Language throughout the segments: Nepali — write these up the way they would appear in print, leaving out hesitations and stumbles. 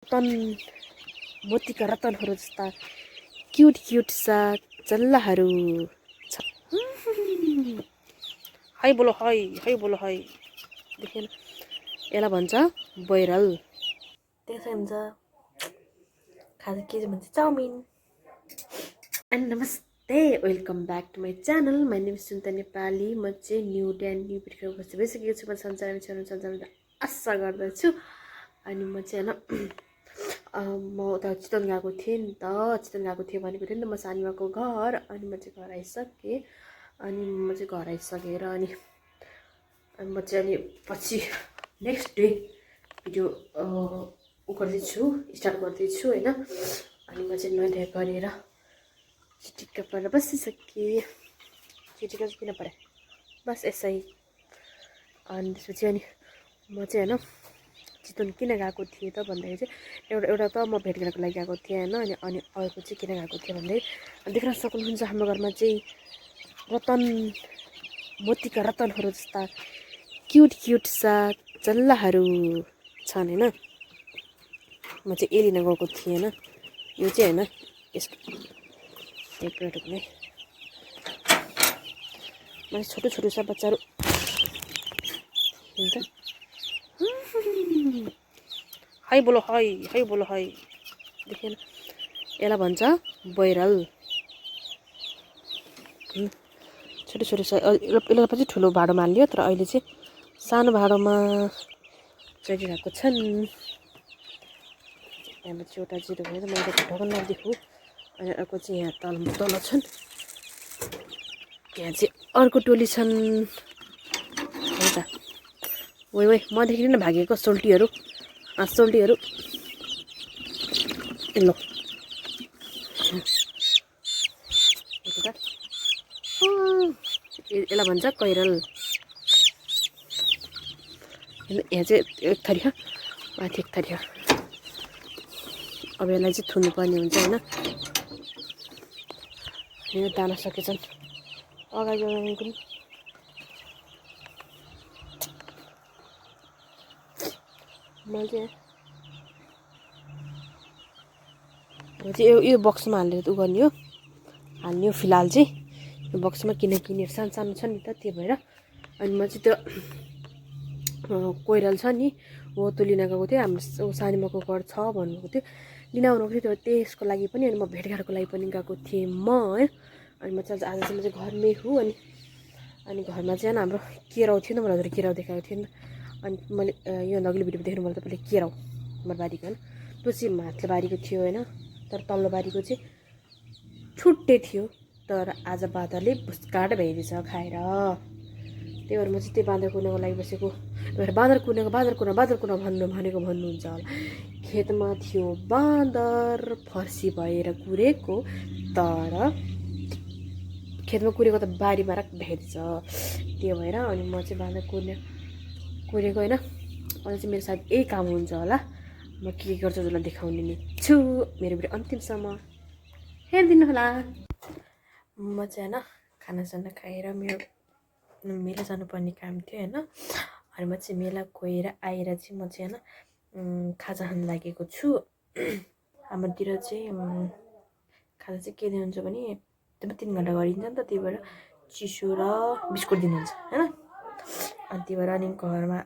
रतन मोतीका रतनहरू जस्ता क्युट क्युट सा चल्लाहरू छ। है बोलो है बोलो है देखेन, यसलाई भन्छ बैरल। त्यसै हुन्छ खाजा के भन्छ चाउमिन। एन्ड नमस्ते, welcome back to my channel. My name Sunta Nepali. म चाहिँ new day and new video बसी भइसकेको छु। म सञ्चारमा सञ्चारमा आशा गर्दछु। अनि म चाहिँ होइन म उता चितवन गएको थिएँ नि त। चितवन गएको थिएँ भनेको थिएँ नि त म सानीमाको घर। अनि म चाहिँ घर आइसकेँ। अनि म चाहिँ घर आइसकेर अनि म चाहिँ अनि पछि नेक्स्ट डे भिडियो गर्दैछु, स्टार्ट गर्दैछु होइन। अनि म चाहिँ नुहाइ गरेर चिटिक्क परेर बसिसकेँ। चिटिक्क चाहिँ किन परे, बस यसै। अनि त्यसपछि अनि म चाहिँ होइन चितवन किन गएको थिएँ त भन्दाखेरि चाहिँ एउटा त म भेट गर्नको लागि गएको थिएँ होइन। अनि अर्को चाहिँ किन गएको थिएँ भन्दाखेरि देख्न सक्नुहुन्छ हाम्रो घरमा चाहिँ रतन मोतीका रतनहरू जस्ता क्युट क्युट सा चल्लाहरू छन् होइन। म चाहिँ ए लिन गएको थिएँ होइन। यो चाहिँ होइन यसको एक मिनट हुने मैले छोटो छोटो सा बच्चाहरू हुन्छ। है बोलो है बोलो है देखेन, यसलाई भन्छ बैरल। छोटो छोटो सा यसलाई पछि ठुलो भाँडोमा हालियो, तर अहिले चाहिँ सानो भाँडोमा चलिरहेको छन्। यहाँबाट चाहिँ एउटा जिरो भयो, मैले ढकन नदेखु। अनि अर्को चाहिँ यहाँ तल छन्। यहाँ चाहिँ अर्को टोली छन् हो त। वै मदेखि नै भागेको सोल्टीहरू सोल्टीहरू ल यसलाई भन्छ कैरल। यहाँ चाहिँ एक थरी माथि एक थरी। अब यसलाई चाहिँ थुन्नुपर्ने हुन्छ होइन। यो दाना सकेछन् अगाडि पनि। मैले चाहिँ यो बक्समा हालेर उ गर्ने हो, हाल्ने हो फिलहाल चाहिँ यो बक्समा। किनकि सानो सानो छ नि त, त्यो भएर। अनि म चाहिँ त्यो कोइरल छ नि हो त्यो लिन गएको थिएँ। हाम्रो सानीमाको घर छ भन्नुभएको थियो, लिन आउनु थियो त्यसको लागि पनि। अनि म भेटघाटको लागि पनि गएको थिएँ म है। अनि म चाहिँ आज चाहिँ म चाहिँ घरमै हुँ। अनि घरमा चाहिँ हाम्रो केराउ थियो नि त, मलाई हजुर केराउ देखाएको थियो नि त। अनि मैले यो अघिल्लो भिडियो देख्नु मलाई तपाईँले केराउ हाम्रो बारीको होइन, त्यो चाहिँ माथिल्लो बारीको थियो होइन। तर तल्लो बारीको चाहिँ छुट्टै थियो। तर आज बाँदरले भुस्काट भइदिएछ खाएर। त्यही भएर म चाहिँ त्यो बाँदर कुर्नको लागि बसेको। बाँदर कुर्न भनेको भन्नुहुन्छ होला। खेतमा थियो बाँदर, फर्सी भएर कुरेको। तर खेतमा कुरेको त बारीमा राख भेट्छ। त्यो भएर अनि म चाहिँ बाँदर कुरेको होइन। अनि चाहिँ मेरो सायद यही काम हुन्छ होला। म के गर्छु त्यसलाई देखाउने नि छु। मेरो भिडियो अन्तिमसम्म हेरिदिनु होला। म चाहिँ होइन खानासाना खाएर मेला जानुपर्ने काम थियो होइन। अनि म चाहिँ मेला गएर आएर चाहिँ म चाहिँ होइन खाजा खान लागेको छु। हाम्रोतिर चाहिँ खाजा चाहिँ के दिनुहुन्छ भने 3 घन्टा गरिन्छ नि त, त्यही भएर चिसो र बिस्कुट दिनुहुन्छ होइन। अनि त्यही भएर अनि घरमा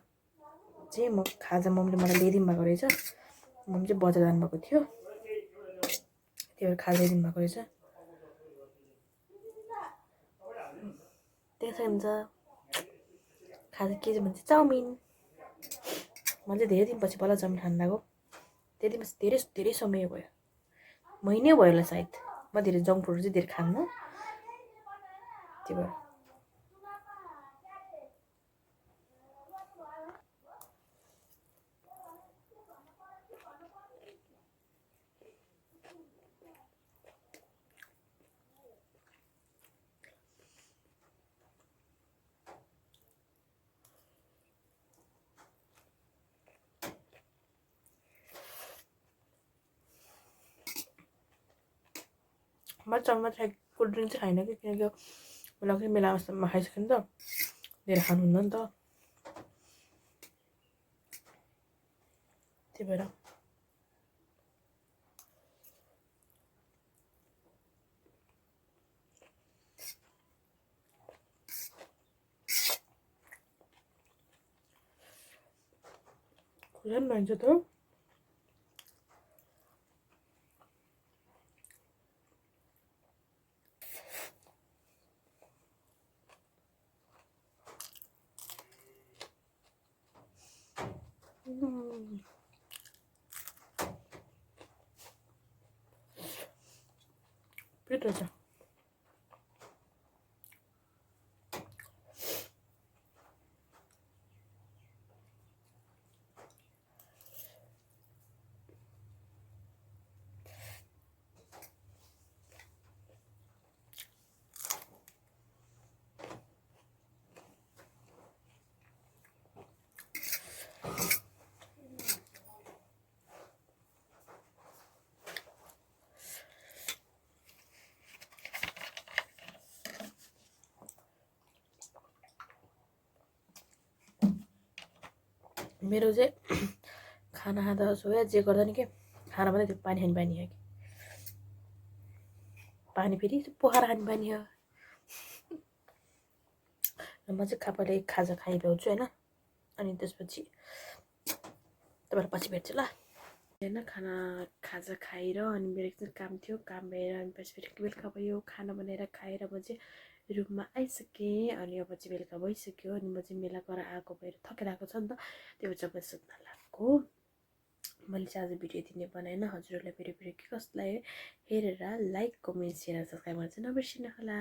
चाहिँ म खाजा मम्मीले मलाई ल्याइदिनु भएको रहेछ। मम्मी चाहिँ बजार जानुभएको थियो, त्यही भएर खाजा ल्याइदिनु भएको रहेछ। त्यसै हुन्छ खाजा के भन्छ चाउमिन। म चाहिँ धेरै दिनपछि बल्ल चाउमिन खान लागेको। धेरै दिनपछि धेरै समय भयो, महिनै भयो होला सायद। म धेरै जङ्क फुडहरू चाहिँ धेरै खान्न, त्यही भएर। म चाउमिनमा चाहिँ कोल्ड ड्रिङ्क चाहिँ खाइनँ कि, किनकि मलाई चाहिँ मेलामा खाइसक्यो नि त, धेरै खानुहुन्न नि त, त्यही भएर। झन् भन्छ त पेट रहेछ मेरो चाहिँ खाना खाँदा सोया जे गर्दा नि के खाना मात्रै त्यो पानी खाने बानी हो कि पानी फेरि पोखरा खाने बानी हो म चाहिँ पहिला खाजा खाइभ्याउँछु होइन अनि त्यसपछि तपाईँलाई पछि भेट्छु ल होइन खाजा खाएर अनि मेरो एकछिन काम थियो काम भएर अनि पछि फेरि बेलुका भयो खाना बनाएर खाएर म चाहिँ रुममा आइसकेँ अनि अब चाहिँ बेलुका भइसक्यो अनि म चाहिँ मेला गरेर आएको भएर थकेर आएको छ नि त त्यो चाहिँ अब सुत्न लाग्यो मैले चाहिँ आज भिडियो यति नै बनाएन हजुरहरूलाई फेरि के कस्तो लाग्यो हेरेर लाइक कमेन्ट सेयर सब्सक्राइब गर्न चाहिँ नबिर्सिनु होला।